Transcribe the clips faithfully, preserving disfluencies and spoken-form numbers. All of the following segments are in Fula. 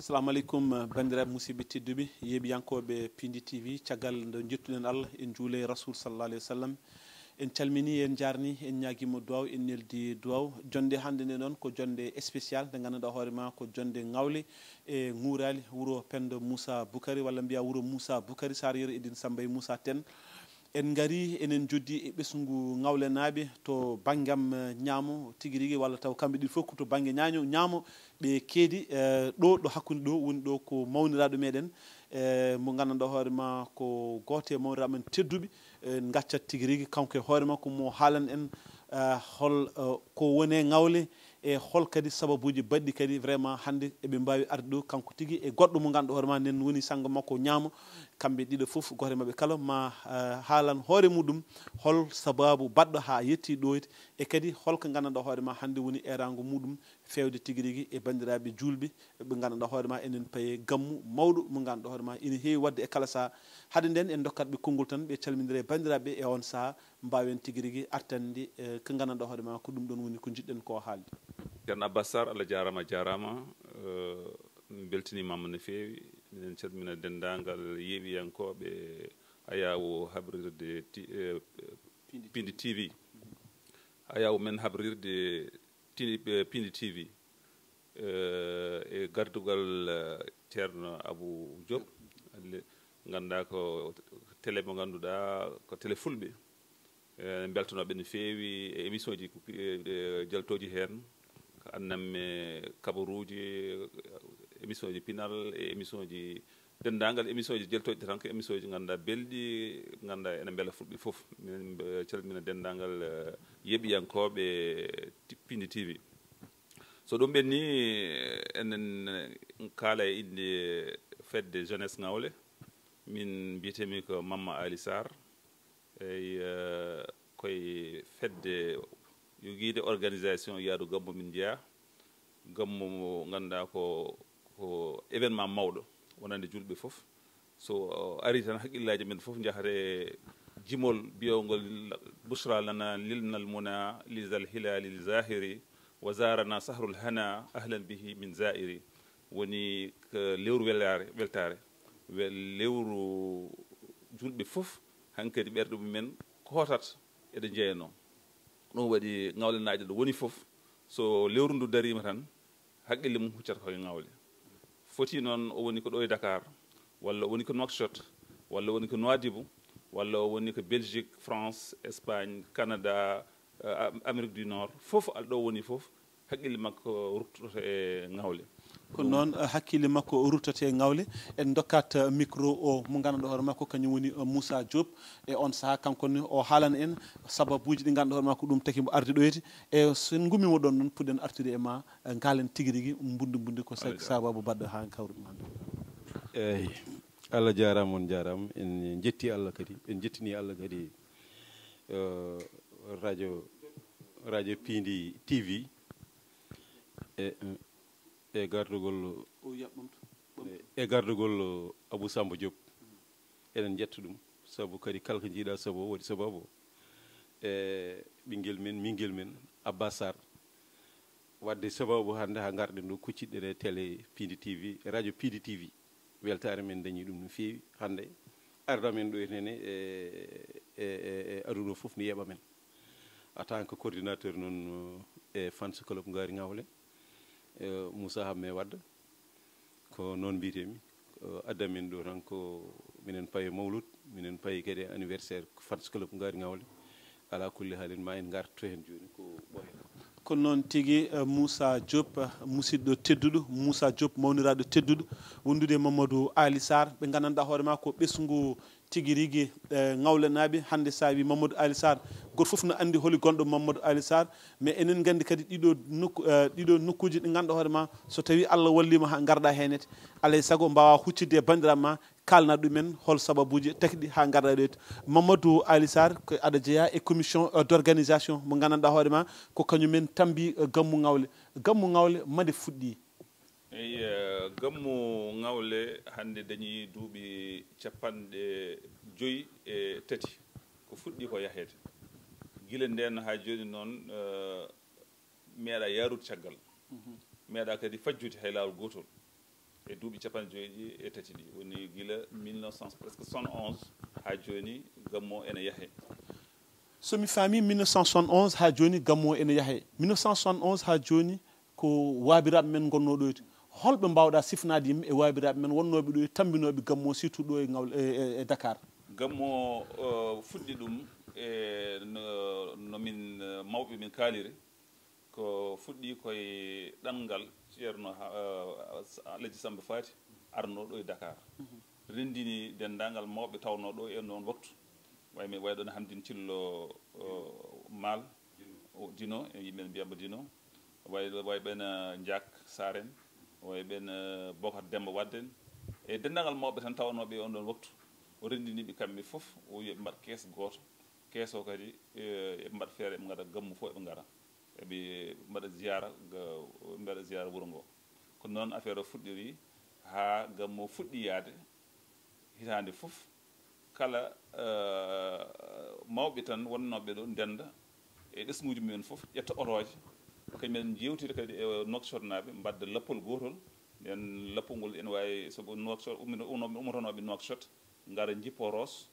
Assalamu aleykum, banndiraaɓe musidɓe tedduɓe, yeeɓiyankooɓe Pindi T V. Caggal nde njettuɗen Allah, en njuule e Rasul sallallahu alayhi wa sallam. En calmini, en njaarni, en ñaagiima duwaaw, en neldi duwaaw. Jonnde hannde nde noon ko jonnde spécial, nde nganndanɗaa hoore ma ko jonnde ŋawle e ŋuuraali wuro Pendo Moussa Boukari, walla mbiya wuro Moussa Boukari Sarr, Yero Edine Samba e Moussa Ten. En ngari, enen joddi e ɓesngu ŋawlenaaɓe to banngam, eh, ñaamo tigi rigi, walla taw kamɓe ɗiɗi fof ko to bannge ñaaño, ñaamo ɓe keedi, eh, ɗo, ɗo hakkunde ɗo woni ɗo ko mawniraaɗo meɗen, eh, mo nganndanɗaa hoore ma ko gooto e mawniraaɓe men tedduɓe, eh, en ngaccat tigi rigi, kanko e hoore makko mo haalan en, eh, hol, eh, ko woni e ŋawle, e hol kadi sababuuji baɗɗi kadi vraiment hannde eɓe mbaawi arde ɗo, kanko tigi e goɗɗo mo ngannduɗaa hoore ma nden woni sanngo makko ñaamo. Kamɓe ɗiɗo fof, gooto e maɓɓe kala ma, eh, haalan hoore muɗum hol sabaabu baɗɗo haa yetti ɗo, e kadi holko nganndanɗaa hoore ma hannde woni eeraango muɗum feewde tigi rigi e banndiraaɓe juulɓe ɓe nganndanɗaa hoore ma enen paye gammu mawɗo mo nganndanɗaa hoore ma ina heewi waɗde e kala sahaa. Hade nden en ndokkat ɓe konngol tan, ɓe calmindira e banndiraaɓe e on sahaa, mbaawen tigi rigi artande, eh, ko nganndanɗaa hoore ma ko ɗum ɗon woni ko njiɗɗen ko haalde. Ceerno Abbas Sarr, Allah jaaraama, a jaaraama. Eh, min mbeltiniima ma no feewi. Miɗen calmina denndaangal yeeɓiyankooɓe ayaawo habrirde ti-, eh, Pindi T V. Ayaawo men habrirde ti-, eh, Pindi T V. Eh, e gardugal, eh, Ceerno Abou Diop, le-, nganndaa ko télé mo ngannduɗaa ko télé fulɓe. Eh, en mbeltanooɓe no feewi e émission ji ko, eh, eh, jaltooji heen, ko annamme kabaruuji, émission ji pinal e émission ji, denndaangal émission ji jaltooji tan ko émission ji ngannduɗaa belɗi, ngannduɗaa ene mbela fulɓe fof. Minen, eh, calmina denndaangal, eh, yeeɓiyankooɓe ti-, Pindi T V. So ɗum ɓenni, enen kaala e innde fedde Jeunesse Ŋawle. Min mbiyetemi ko Mamma Ali Sarr. Eyi, eh, koye fedde yogiide organisation Yaadu Gammu min njeyaa. Gammu mo ngannduɗaa ko, ko événement mawɗo wonande juulɓe fof. So o ari tan, hakkillaaji men fof njahata e jimol biyowngol: "Bushra lana lilnal muna lizal hilali zahiri, wa zarana sahrul hana, ahlan bihi min zairi." Woni ko lewru weltaare, weltaare. Wel-, lewru juulɓe fof hankadi ɓerɗe mumen kootat eɗe njeyanoo. Ɗum waɗi ŋawlenaajo ɗo woni fof, so lewru ndu dariima tan, haqqille mum huccata koye ŋawle. Foti noon o woni ko ɗo e Dakar, walla o woni ko Nouakchott, walla o woni ko Nouadhibou, walla o woni ko Belgique, France, Espagne, Canada, eh, Am-, Amérique du Nord, fof al-, ɗo woni fof, haqqille makko ruttoto e ŋawle. Ko noon, eh, hakkille makko ruttoto e ŋawle. En ndokkat, eh, micro o mo ngannduɗaa hoore makko, kañum woni, eh, Moussa Diop. E on sahaa, kanko ne, o haalana en sababuuji ɗi ngannduɗaa hoore makko, ɗum tagi mo arde ɗo yeeti. E so en ngummiima ɗoon noon, puɗɗen artude e ma, eh, ngaalen tigi rigi, mbunndi mbunndi, ko sa-, sababu baɗɗo haa kawruɗen hannde. Eeyi. Allah jaaraama, on njaaraama. En njetti Allah kadi. En njettini Allah kadi, eh, radio, radio Piindi T V. E, e gardugol, o yiya ɓamtu, ɓamtu. E gardugol Abou Samba Diop. Eɗen njetta ɗum, sabu kadi kala ko njiiɗaa sabu o waɗi sababu o. E ɓinngel men, ɓinngel men, Abbas Sarr. Waɗde sababu hannde haa ngarɗen ɗo, kuccitɗen e télé Piindi T V, radio Piindi T V. Weltaare men dañi ɗum no feewi hannde. Arda men ɗo e nene e, e, e, e aduna o fof ne yeeɓa men. En tant que coordinateur noon, e fans club Ngaari Ŋawle, e Moussa Hamme Wade, ko noon mbiyetemi. Ko adda men ɗo tan ko minen paye mawlud, minen paye kadi anniversaire fans club Ngaari Ŋawle. Ala kulli haalin, ma en ngarto heen jooni ko ɓooyata. Ko noon tigi, eh, Moussa Diop, eh, musidɗo tedduɗo, Moussa Diop, mawniraaɗo tedduɗo, wondude e Mamadou Ali Sarr, ɓe nganndanɗaa hoore ma ko ɓesngu tigi rigi, eh, ŋawlenaaɓe. Hannde, so a wii Mamadou Ali Sarr, gooto fof no anndi holi gonɗo Mamadou Ali Sarr, mais enen nganndi kadi ɗiɗo nokku, eh, ɗiɗo nokkuuji ɗi ngannduɗaa hoore ma, so tawii Allah walliima haa ngarɗaa heen, alaa e sago mbaawaa huccitde e banndiraaɓe ma, kaalna ɗumen hol sababuuji tagɗi haa ngarɗaa ɗo. Mamadou Ali Sarr, ko aɗa jeyaa e commission, euh, d'organisation mo nganndanɗaa hoore ma ko kañum en tammbi, euh, Gammu Ŋawle. Gammu Ŋawle, mande fuɗɗi? Eyi, euh, Gammu Ŋawle hannde dañi duuɓi capanɗe joyi e tati. Ko fuɗɗi ko yaheede. Gila ndeen haa jooni noon, euh, meeɗaa yaarude caggal. Mhm. Meeɗaa kadi fajjude hay laawol gootol. e duuɓi capanɗe joyi ɗi e tati ɗi, woni gila mille neuf cent, presque soixante-onze, haa jooni gammu o ene yahe. So mi faami, mille neuf cent soixante-onze haa jooni gammu o ene yahe. Mille neuf cent soixante-onze haa jooni ko waabiraaɓe men ngonnoo ɗo. Holɓe mbaawɗa sifnaade yimɓe e waabiraaɓe men wonnooɓe ɗo, tammbinooɓe gammu o, surtout ɗo e Ngawle, e, e, e Dakar? Gammu o, o fuɗɗi ɗum e no, no min, eh, mawɓe min kaaliri. Ko fuɗɗi koye ɗanngal Ceerno, eh, Alaji Samba Faati arno ɗo e Dakar. Renndini denndaangal mawɓe tawnoo ɗo e noon waktu. Way mi, way ɗoon Hamdin Cillo, eh, Maal, o Dino, e yimɓe mbiyatɓe Dino. Way, way ɓeen, eh, Njaak Saar en, way ɓeen, eh, Bokar Demba Wadde en. E denndaangal mawɓe tan tawnooɓe e on ɗoon waktu. O renndini ɓe kamɓe fof, o wiyi ɓe mbaɗ kees gooto. Kees o kadi, eh, eɓe mbaɗa feere, eɓe ngara gammu fof, eɓe ngara. Eɓe mbaɗa ziyaara, ga-, eɓe mbaɗa ziyaara wuro ngo. Ko noon affaire o fuɗɗiri, haa gammu o fuɗɗi yahde. Hitaande fof, kala, eh, mawɓe tan wonnooɓe ɗo ndennda e ɓesnguuji mumen fof, ƴetta otooje. Kañum en njeewtida kadi e Nouakchott-naaɓe, mbaɗda lappol gootol. Nden lappol ngol ene waawi, sabu Nouakchott, ummino-, ummo-, ummotonooɓe Nouakchott, ngara njippoo Roos,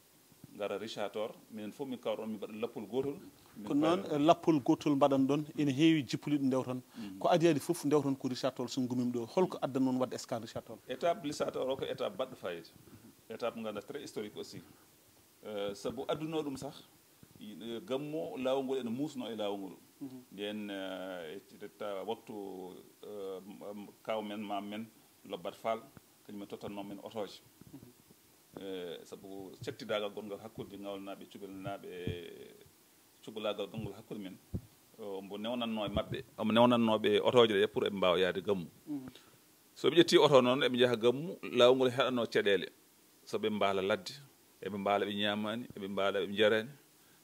ngara Richard Toll, minen fof min kawra ɗoon, min mbaɗa lappol gootol. Min Ko noon, mbaɗa eh, lappol gootol mbaɗan ɗoon, ene heewi jippoliiɗo ndewton. Ko adii adii fof ndewton ko Richard Toll, so ngumiima ɗo. Holko addan noon waɗde escale Richard Toll? Étape Richard Toll o ko étape baɗɗo fayida. Étape mo ngannduɗaa très historique aussi. Eh, sabu adduno ɗum sax, eh, gammu o, laawol ngol ene muusno e laawol ngol. Nden, eh, e ta waktu, eh, m-, m-, kaaw men, maam men, Lobbat Fall, kañum en tottanno men otooje. Eh, sabu cettidaagal gonngal hakkunde Ngawlenaaɓe, Cubalnaaɓe, e cubalaagal gonngol hakkunde men, o, mbo newnatno e maɓɓe, omo newnatnooɓe otooje ɗe pour eɓe mbaawa yahde gammu. So ɓe ƴettii oto noon, eɓe njaha gammu, laawol ngol heɗanoo caɗeele. So ɓe mbaala ladde, eɓe mbaala ɓe ñaamaani, eɓe mbaala ɓe njaraani,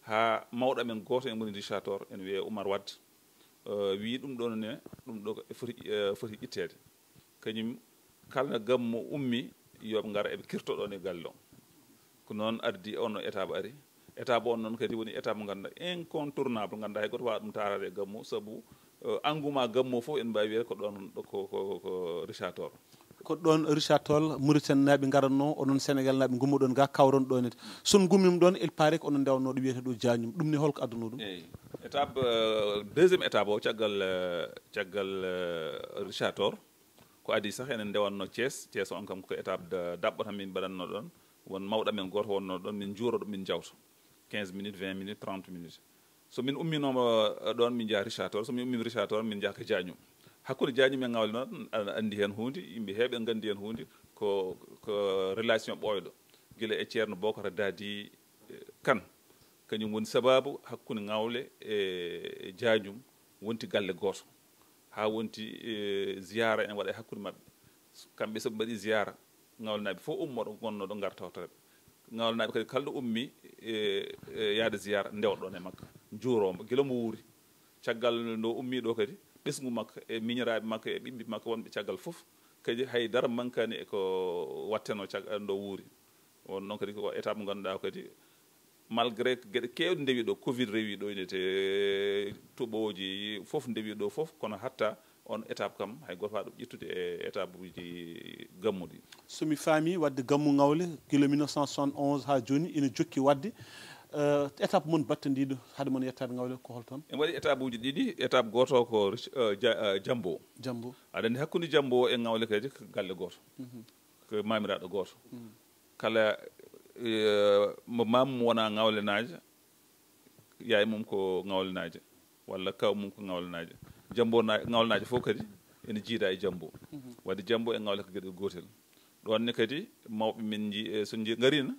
haa mawɗo amen gooto en woni Richard Toll, ene wiyee Oumar Wade, eh, wiyi ɗum ɗoon ne, ɗum ɗo e foti, eh, foti ƴitteede. Kañum kala gammu ummi, yo ɓe ngar eɓe kirto ɗoon e galle o. Ko noon addi on no étape ari. Étape on noon kadi woni étape mo ngannduɗaa incontournable, ngannduɗaa hay gooto waawaa ɗum taaraade e gammu, sabu, eh, engouement gammu o fof en mbaawi wiyde ko ɗoon, ko, ko, ko Richard Toll. Ko ɗoon Richard Toll, Mauritanie naaɓe ngaratno, onon Sénégal naaɓe ngummo ɗoon ga, kawron ɗoon. So on ngummima ɗoon, il paraît ko onon ndewatno ɗo wiyetee ɗo Jaañum. Ɗum ne holko adduno ɗum? Eyi. Étape, eh, deuxième étape o, caggal, eh, caggal, eh, Richard Toll, ko adii sah enen ndewatno Thiès. Thiès on kam ko étape da-, daɓɓo tan min mbaɗatno ɗoon. Won mawɗo men gooto wonno ɗoon, min njuuro ɗum, min njawta. Quinze minutes, vingt minutes, trente minutes. So min umminooma, eh, ɗoon, min njaha Richard Toll. So min ummiima Richard Toll, min njaha ko Jaañum. Hakkunde Jaañum e Ngawle noon, aɗa anndi heen huunde, yimɓe heewɓe nganndi heen huunde, ko, ko relation ɓooyɗo. Gila e Ceerno Bokara Dadi, eh, Kan. Kañum woni sabaabu hakkunde Ngawle e Jaañum wonti galle gooto. Haa wonti, eh, ziyaara ene waɗa e hakkunde maɓɓe. Kamɓe so ɓe mbaɗi ziyaara, Ngawlenaaɓe fof ummoɗo, gonnoɗo ngar tawtoreɓe. Ngawlenaaɓe kadi kala ɗo ummi, e, e yaade ziyaara, ndewɗo ɗoon e makko, njuuroo mo gila mo wuuri. Caggal nde o ummi ɗo kadi, ɓesngu makko e miñiraaɓe makko e ɓiɓɓe makko wonɓe caggal fof, kadi hay dara mankaani e ko watteno caggal nde o wuuri. On noon kadi ko étape mo ngannduɗaa kadi, malgré ko geɗe keewɗe ndewi ɗo, covid rewi ɗo, ine te toɓooji fof ndewi ɗo fof, kono hatta on étape kam hay gooto waawaa ɗum ƴettude e étape uji gammu ɗi. So mi faami, waɗde gammu Ngawle gila mille neuf cent soixante et onze haa jooni ina jokki waɗde. Eh, étape mon battandiiɗo hade mon yettaade Ngawle ko hol toon? En waɗi étape uji ɗiɗi. Étape gooto ko Rich-, eh, Ja-, eh, Jambo. Jambo. Aɗa anndi hakkunde Jambo e Ngawle kadi ko galle gooto. Ko maamiraaɗo gooto. Kala, eh, mo maam mum wona Ngawlenaajo, yaay mum ko Ngawlenaajo, walla kaaw mum ko Ngawlenaajo. Jambo na-, Ngawlenaajo fof kadi ene jiida e Jambo. Waɗde Jambo e Ngawle ko geɗel gootel. Ɗoon ne kadi mawɓe men nji-, eh, so nji-, ngariino,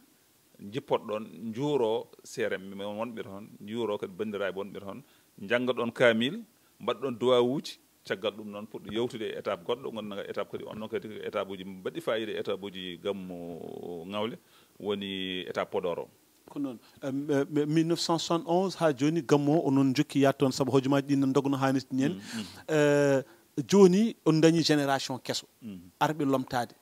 njippot ɗoon, njuuro seeremɓe men wonɓe toon, njuuro kadi banndiraaɓe wonɓe toon, njannga ɗoon kaamil, mbaɗa ɗoon duwawuuji, caggal ɗum noon puɗɗo yewtude e étape goɗɗo, ngannduɗaa étape kadi on noon kadi ko étape uji mbaɗɗi fayida, étape uji gammu Ngawle, woni étape Podor o. Ko noon. Eh, m-, eh, mille neuf cent soixante et onze haa jooni gammu o onon njokki yaade toon, sabu hojomaaji ɗin ne ndogno haa natti ni en. Eh, jooni on ndañi génération keso arɓe lomtaade.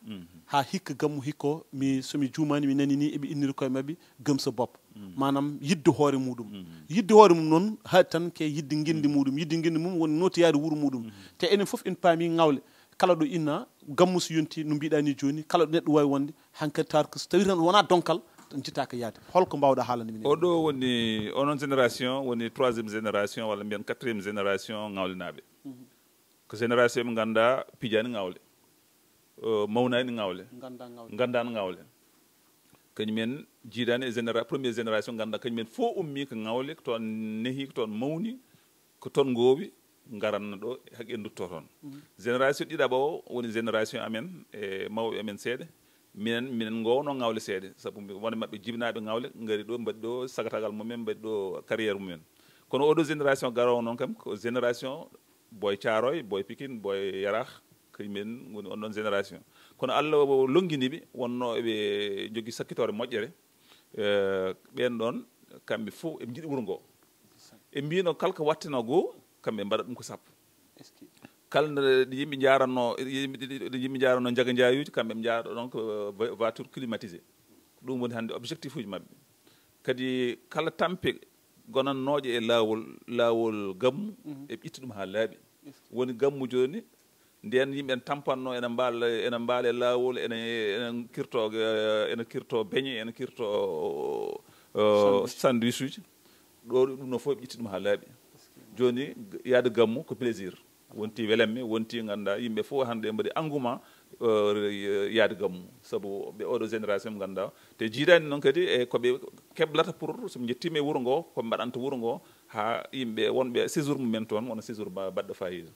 Haa hikka gammu hikka o, mi, so mi juumaani, mi nani ni eɓe inniri koye maɓɓe gëm sa bopp. Maanaam yidde hoore muɗum. Yidde hoore mum noon haɗi tan ke yidde ngenndi muɗum. Yidde ngenndi mum woni nootoyaade wuro muɗum. Te enen fof en paami Ngawle. Kala ɗo inna, gammu so yonti, no mbiɗa ni jooni, kala ɗo neɗɗo wawi wonde, hankadi tawata ko so tawi tan wona donkal, tan jittaka yaade. Holko mbawɗa haalande min? Oɗo woni, onon génération woni troisième génération, walla mbiyen quatrième génération ŋawlinaɓe. Ko génération ɓe ganduɗa pijani ŋawle, o, mawnani ŋawle, gandani ŋawle. Kañum en jiidani e généra-, première génération, ganduɗa kañum en fof ummi ko ŋawle, ko toon nehi, ko toon mawni, ko toon goowi, ngaranno ɗo, haqqe en dutto toon. Génération ɗiɗaɓo o woni génération amen e mawɓe amen seeɗa. Minen, minen ngowno ŋawle seeɗa, sabu mi-, won e maɓɓe jibinaaɓe ŋawle, ngari ɗo, mbaɗi ɗo sagatagal mumen, mbaɗi ɗo carrière mumen. Kono oɗo génération garowo noon kam, ko génération Boy Thiaroye, Boy Pikine, Boy Yaraax, kañum en ngoni on ɗon génération. Kono Allah o longini ɓe, wonno eɓe jogii sakkitoore moƴƴere. Eh, ɓeen ɗoon, kamɓe fof eɓe njiɗi wuro ngo. Ɓe mbino kala ko watteno goo, kamɓe mbaɗa ɗum ko sappo. Kala nde yimɓe njaranno, yimɓe, yimɓe njaranno njaga njaayuuji, kamɓe ɓe njaara ɗoon ko va-, voiture climatisée. Ɗum woni hannde objectif uji maɓɓe. Kadi kala tampe gonannooje e laawol, laawol gammu, eɓe itta ɗum haa laaɓi. Woni gammu jooni, ndeen yimɓe en tampanno, ene mbaala, ene mbaala e laawol, ene, ene kirto, eh, ene kirto beñe, ene kirto, eh, sandwich uji. Ɗo ɗum no fof ɓe ƴetti ɗum haa laaɓi. Jooni, yaade gammu ko plaisir. Wonti welemme, wonti ngannduɗaa yimɓe fof hannde mbaɗi engouement, eh, yaade gammu. Sabu ɓe oɗo génération ɓe ngannduɗaa. Te jiidaani noon kadi e ko ɓe keblata pour so ɓe njettiima e wuro ngo, ko ɓe mbaɗanta wuro ngo, haa yimɓe wonɓe séjour mumen toon, wona séjour ba-, baɗɗo faayiida.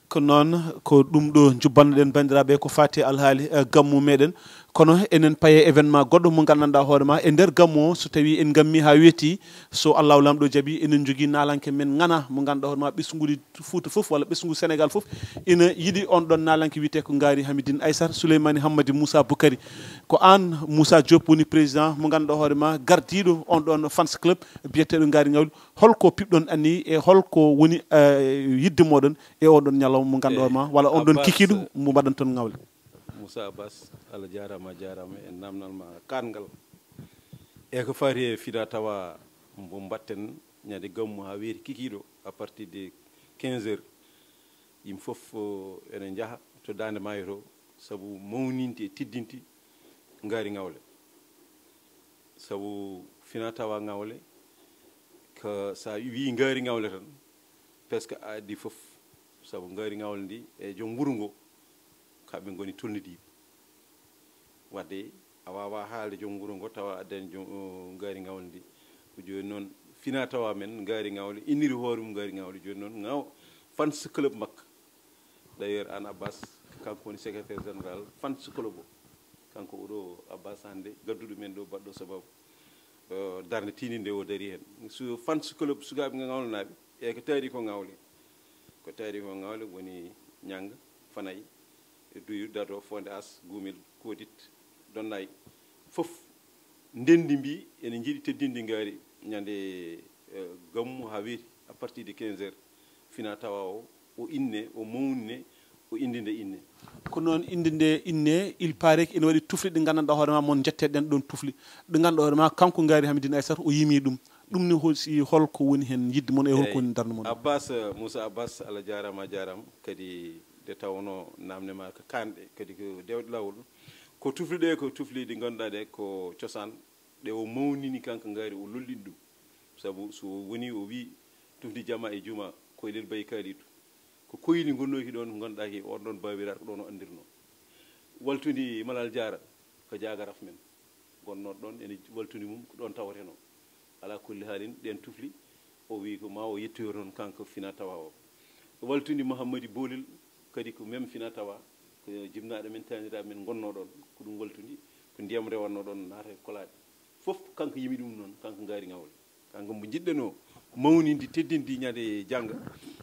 Ko noon, ko ɗum ɗo njubbannoɗen banndiraaɓe ko faati e alhaali, eh, gammu meɗen. Kono enen paye événement goɗɗo mo nganndanɗaa hoore ma e nder gammu o, so tawi en ngammi haa weeti, so Allahu Laamɗo jaɓi, enen njogii naalanke men ŋana mo ngannduɗaa hoore ma ɓesngu Fuuta fof walla ɓesngu Sénégal fof ina yiɗi on ɗon naalanke wiyetee ko Ngaari Hamidine Aysar, Souleymani Hammadi Moussa Boukari. Ko aan Moussa Diop woni président mo ngannduɗaa hoore ma gardiiɗo on ɗon fans club biyeteeɗo Ngaari Ŋawle. Holko piɓɗon anniyi e holko woni, eh, yidde moɗon e oɗon ñalawma mo ngannduɗaa ma, walla on ɗon Abbas, kikiiɗo mo mbaɗanton ŋawle? Moussa Abbas, Allah jaaraama, a jaaraama e naamnal ma kaangal. E ko faati e fina tawa mo mbaɗten ñande gammu haa weeti kikiiɗo à partir de quinze heures. Yimɓe fof, o, ene njaha to Daande Maayo to, sabu mawninde e teddinde Ngaari Ŋawle. Sabu fina tawa ŋawle, ko so a wii Ngaari Ŋawle tan, presque a addi fof. Sabu Ngaari Ŋawle ndi e joom wuro ngo, kamɓe ngoni tolnidiiɓe. Wadde a waawaa haalde joom wuro ngo tawa a addaani joom, o, Ngaari Ŋawle ndi. Ko jooni noon fina tawa men Ngaari Ŋawle, inniri hoore mum Ngaari Ŋawle. Jooni noon ŋaw-, fans club makko. D'ailleurs, aan Abbas, kanko woni secrétaire général fans club o. Kanko oɗo Abbas hannde gadduɗo men ɗo, baɗɗo sababu, eh, darnde tiininde o dari heen. So fans club sukaaɓe ŋawlenaaɓe, e ko taari ko ŋawle. Ko taari ko ŋawle woni Ñaŋ, Fanay, Duyu, Dado, Fonde As, Guumel, Koodit, Donnay. Fof ndenndi mbi ene njiɗi teddinde ngaari ñande, eh, gammu haa weeti à partir de quinze heures. Fina tawa o, o inne, o mawnine, o inndinde inne. Ko noon, innde nde inne, il paraît que ina waɗi tufle ɗe nganndanɗaa hoore ma, mon njetteɗen ɗoon tufle. Ɗe ngannduɗaa hoore ma, kanko Ngaari Hamidine Aysata, o yimi ɗum. Ɗum ne hol-, si holko woni heen yidde mon e holko woni darnde mon? Abbas, Moussa Abbas, Allah jaaraama, a jaaraama. Kadi nde tawnoo naamne ma ko kaanɗe, kadi ko dewɗe laawol. Ko tufle ɗe, ko tufle ɗe ngannduɗaa ɗe ko cosaan, ɗe o mawnini kanko Ngaari, o lollini ɗum. Sabu so woni o wii tufdi jama e juma, koylel Baye Kalidou. Ko koyli ngonnooki ɗoon, ngannduɗaa ki on ɗoon baabiraaɗo ko ɗoon o anndirnoo. Waltudi Malal Jaara, ko jaagaraf men. Gonnooɗo ɗoon, ene waltudi mum, ko ɗoon tawatenoo. Alaa kulli haalin, ɗeen tufli, o wii ko ma o yettoyo toon kanko fina tawa o. Waltudi Muhammadi Boolel, kadi ko même fina tawa, ko jibnaaɗo men, taaniraaɓe men ngonnoo ɗoon. Ko ɗum waltudi, ko ndiyam rewatnoo ɗoon, naata e kolaaɗe. Fof kanko yimi ɗum noon, kanko Ngaari Ŋawle. Kanko mbo njiɗɗen o mawninde, teddinde ñande jannga,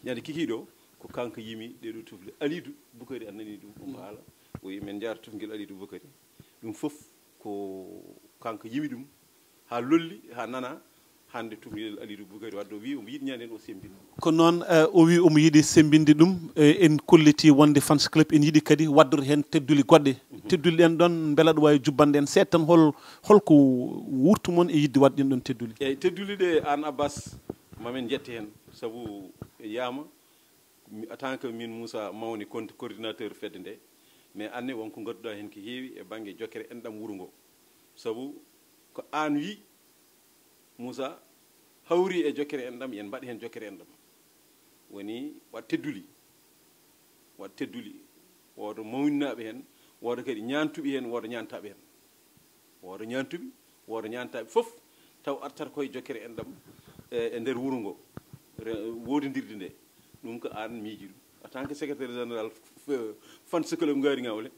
ñande kikiiɗo, ko kanko yimi ɗee ɗoo tufle. Aliidu Bukari a nanii ɗum, omo haala. O wii men njaarta tufngel Aliidu Bukari. Ɗum fof ko kanko yimi ɗum, haa lolli, haa nana. Hannde tufngel Aliidu Bukari wadde o wii omo yiɗi ñande o semmbina. Ko noon, eh, o wii omo yiɗi semmbinde ɗum. Eh, en kolliti wonde fans club ene yiɗi kadi waɗdude heen tedduli goɗɗe. Tedduli ɗen ɗoon, mbela aɗa waawi jubbande en seeɗa tan, hol, holko wurtu mon e yiɗde waɗde ɗeen ɗoon tedduli? Eeyi, tedduli ɗe, aan Abbas, ma men njette heen, sabu yaama Mi- en tant que min Moussa Mawni, con- coordinateur fedde nde, mais anne wonko ngadduɗa hen ko heewi e banggue jokkere enɗam wuuro ngo. Sabu ko an wi Moussa, hawri e jokkere enɗam, yen mbaɗ hen jokkere enɗam. Woni waɗ tedduli, waɗ tedduli, wooda mawninaɓe hen, wooda kadi ñaantuɓe hen, wooda ñaantaɓe hen. Wooda ñaantuɓe, wooda ñaantaɓe fof, taw artata koye jokkere enɗam e e nder wuuro ngo. Re- woodindirde nde, ɗum ko an miiji ɗum. En tant que secrétaire général f- fans club Ngaari Ngawle,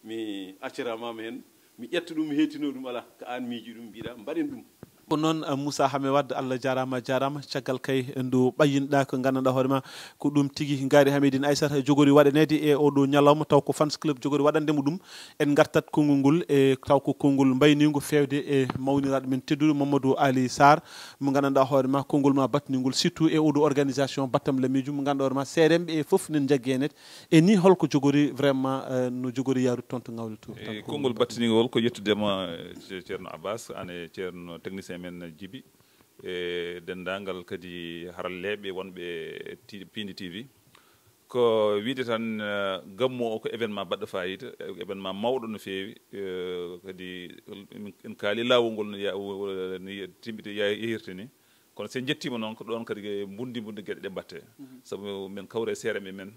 mi accaramama hen, mi ƴetta ɗum, mi hettino ɗum, ala, ko an miiji ɗum, mbiɗa mbaɗen ɗum. Ko noon, eh, Moussa Hame Wade, Allah jaaraama, a jaaraama. Caggal kay ndu ɓayyinɗa ko nganndanɗaa hoore ma, ko ɗum tigi Ngaari Hamidine Aissata jogori waɗaneede e oɗo ñalawma, taw ko fans club jogori waɗande mo ɗum. En ngartat konngol ngol, e taw ko konngol mbayniingo feewde e mawniraaɗo men tedduɗo Mamadou Ali Sarr, mo nganndanɗaa hoore ma konngol ma batningol, surtout e oɗo organisation Battam Lamiiju, mo nganndanɗaa hoore ma seerenɓe e fof nen njaggi e net. E ni holko jogori vraiment, eh, no jogori yaarude toon to Ngawle to? E konngol battiningol ko yettudema, eh, Ce- Ceerno Abbas, ane Ceerno technicien men Jibi, e denndaangal kadi haralleeɓe wonɓe ti- Piindi T V. Ko wiide tan, eh, gammu o ko événement baɗɗo fayida, eh, événement mawɗo no feewi, eh, kadi en- en kaali laawol ngol no ya- wo- no ya- timbiti- ya- yehirta ni. Kono so en njettiima noon, ko ɗoon kadi mbundi mbundi geɗe ɗe mbatte. Sabu men kawre e seerenɓe men,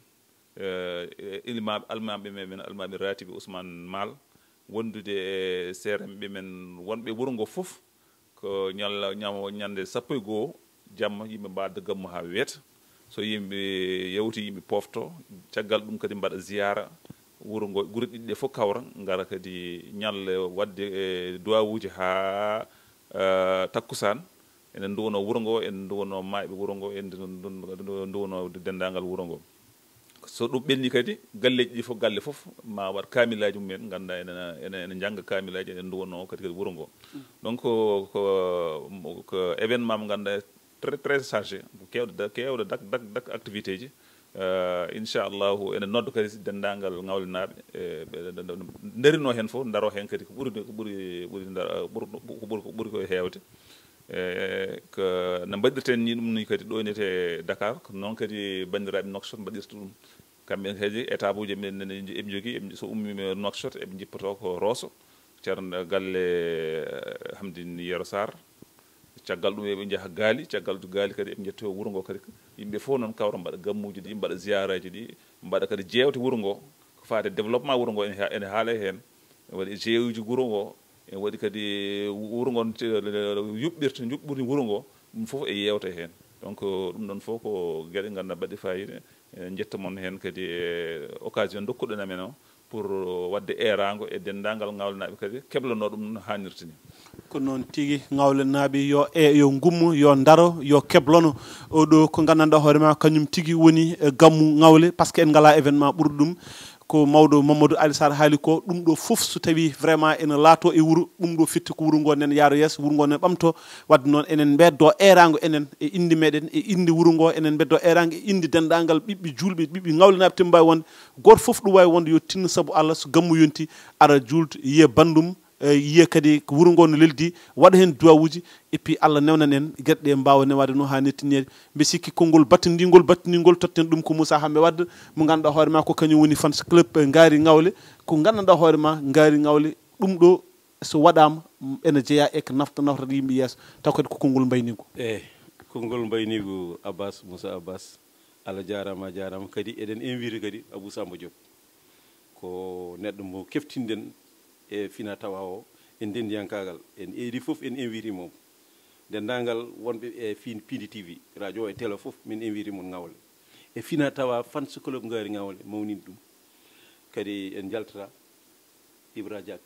eh, e ilmaaɓe, almaaɓe men, men almaaɓe Ratibi Ousmane Mal, wondude e seerenɓe men wonɓe wuro ngo fof. Ko ñalla, ñawo, ñande sappo e goo jamma, yimɓe mbaɗa gammu haa weeta. So yimɓe yewti, yimɓe pofto, caggal ɗum kadi mbaɗa ziyara wuro ngo, gure ɗiɗi ɗe fof kawra, ngara kadi ñalle waɗde e duwawuuji haa, eh, takkusaan. Enen nduwano wuro ngo, en nduwano maayɓe wuro ngo, en ndu- ndu- ndu- nduwano denndaangal wuro ngo. So ɗum ɓenni kadi, galleeji ɗi fof, galle fof ma waɗ kaamilaaji mum en, ngannda ene, ene, ene njannga kaamilaaji, ene nduwano kadi, kadi wuro ngo. Donc ko, ko, ko événement mo ngannda très, très chargé, ko keewɗo da- keewɗo dak dak dak activité ji. Eh, inchallahu ene nodda kadi denndaangal Ngawlenaaɓe, eh, ɓe- ɓe- ɓe- ɓe ndarino heen fof, ndaro heen kadi ko ɓuri, ko ɓuri ɓuri ndar- ɓuri- ko ɓuri ko ɓuri ko heewde. E ko no mbaɗirten ni ɗum ni kadi ɗo nete Dakar, ko noon kadi banndiraaɓe Nouakchott mbaɗirta ɗum. Kamɓe kadi étape uji men nene eɓe njogii, eɓe- so ummiima Nouakchott eɓe njippoto ko Rosso, ceerno galle, eh, Hamdine Yero Sarr. Caggal ɗum eɓe njaha Gaali, caggal to Gaali kadi eɓe njetto wuro ngo kadi. Yimɓe fof noon kawra mbaɗa gammuuji ɗi, mbaɗa ziyaraaji ɗi, mbaɗa kadi jeewte wuro ngo. Ko faati e développement wuro ngo ene ha- ene haalay heen. Ene waɗi G E uji wuro ngo, ene waɗi kadi wuro ngo no te- yuɓɓirta, yuɓɓirta wuro ngo, ɗum fof e yeewta heen. Donc ɗum ɗon fof ko geɗe ngannduɗaa mbaɗɗe faayiida. En njetta mon heen kadi e occasion ndokkuɗon amen o pour waɗde eeraango e denndaangal Ngawlenaaɓe kadi keblanoo ɗum no haanirta ni. Ko noon tigi, Ngawlenaaɓe, yo e- yo ngummo, yo ndaro, yo keblano. Oɗo ko nganndanɗaa hoore ma, kañum tigi woni, eh, gammu Ngawle, par ce que en ngalaa événement ɓurɗo ɗum. Ko mawɗo Mamadou Ali Sarr haali ko, ɗum ɗo fof so tawi vraiment ene laato e wuro, ɗum ɗo fitta ko wuro ngo nen yaaro yeeso, wuro ngo nen ɓamto. Wadde noon enen mbeddo eeraango enen e innde meɗen, e innde wuro ngo, enen mbeddo eeraango e innde denndaangal ɓiɓɓe juulɓe, ɓiɓɓe Ngawlenaaɓe, tee mbawi wonde gooto fof ɗo wawi wonde yo tinno sabu Allah, so gammu yonti, ara juulto, yiya banndum, eh, yiya kadi ko wuro ngo no leldi, waɗa heen duwawuuji, et puis Allah newnan en geɗe ɗe mbaawa newaade no haanirta ni. Mbe sikki konngol battindiingol, battindiingol totten ɗum ko Moussa Hammet Wade, mo ngannduɗaa hoore ma ko kañum woni fans club, eh, Ngaari Ngawle, ko nganndanɗaa hoore ma Ngaari Ngawle, ɗum ɗo so waɗaama, m- ene jeyaa e ko nafta, naftata yimɓe yeeso, taw kadi ko konngol mbayniigu. Eyi, konngol mbayniigu Abbas, Moussa Abbas, Allah jaaraama, a jaaraama. Kadi eɗen invité kadi Abou Samba Diop. Ko neɗɗo mo keftinɗen e fina tawa o e ndenndiyankaagal. En eedi fof en invité mo. Denndaangal wonɓe e fin- Piindi T V, radio e télé fof, min invité mon Ngawle. E fina tawa fans club Ngaari Ngawle mawnini ɗum. Kadi en njaltata Ibra Diak.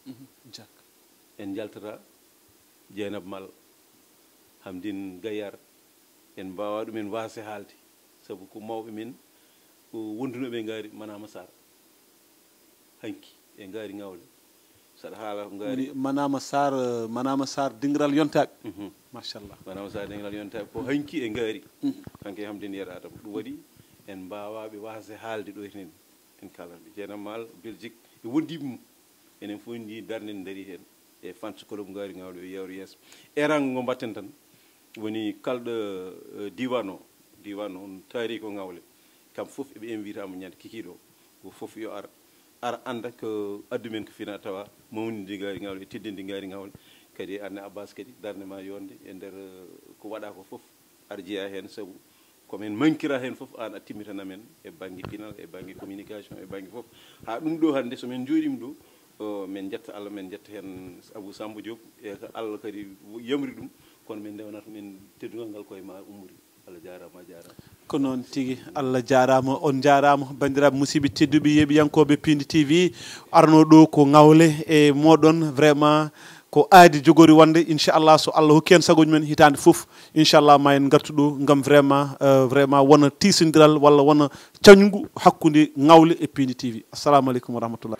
Mhm, Diak. En njaltata Dieynaba Mal, Hamdine Gaillard. En mbaawa ɗum en waasde haalde, sabu ko mawɓe men, ko wondunooɓe e Ngaari, Manama Sarr. Hanki e Ngaari Ngawle. Saɗa haala ko Ngaari. Woni Manama Sarr, eh, Manama Sarr dingiral yontaaɓe. Mhm. Machallah. Manama Sarr dingiral yontaaɓe, ko hanki e Ngaari. Mhm. Hanki e Hamdine Yero Adama. Ɗum waɗi en mbaawa ɓe waasde haalde ɗo henen. En kaalan ɓe. Dieynaba Mal, Belgique, e wondiiɓe mum. Enen fof ndi darnde en dari heen. E fans club Ngaari Ngawle yo yeewre yeeso. Eeraango ngo mbatten tan, woni kalɗo, eh, diiwaan o, diiwaan o, on taari ko Ngawle. Kam fof eɓe invita mo ñande kikiiɗo o. Ko fof yo ar, ar annda ko addu men ko fina tawa, mawnidi ngaari ngawle, teddindi ngaari ngawle. Kadi Anne Abbas kadi darnde ma yonde e nder, eh, ko waɗa ko fof, ar jeya heen, sabu ko men mankira heen fof, aan a timmitana men e bannge pinal, e bannge communication, e bannge fof. Haa ɗum ɗo hannde, so men njooɗiima ɗo, o, men njetta Allah, men njetta heen Abou Samba Diop, e ko Allah kadi yamri ɗum, kono men ndewnata men teddungal ngal koye ma ummori. Allah jaaraama, a jaaraama. Ko noon tigi, Allah jaaraama, on njaaraama. Banndiraaɓe musidɓe tedduɓe, yeeɓiyankooɓe Piindi T V, arno ɗo ko ŋawle e mooɗon, vraiment ko aadi jogori wonde. Inchallah, so Allah hokki en sagooji men, hitaande fof, inchallah, ma en ngartu ɗo ngam vraiment, euh, vraiment wona tiisondiral walla wona cañngu hakkunde ŋawle e Piindi T V. Assalamu aleykum wa rahmatullah.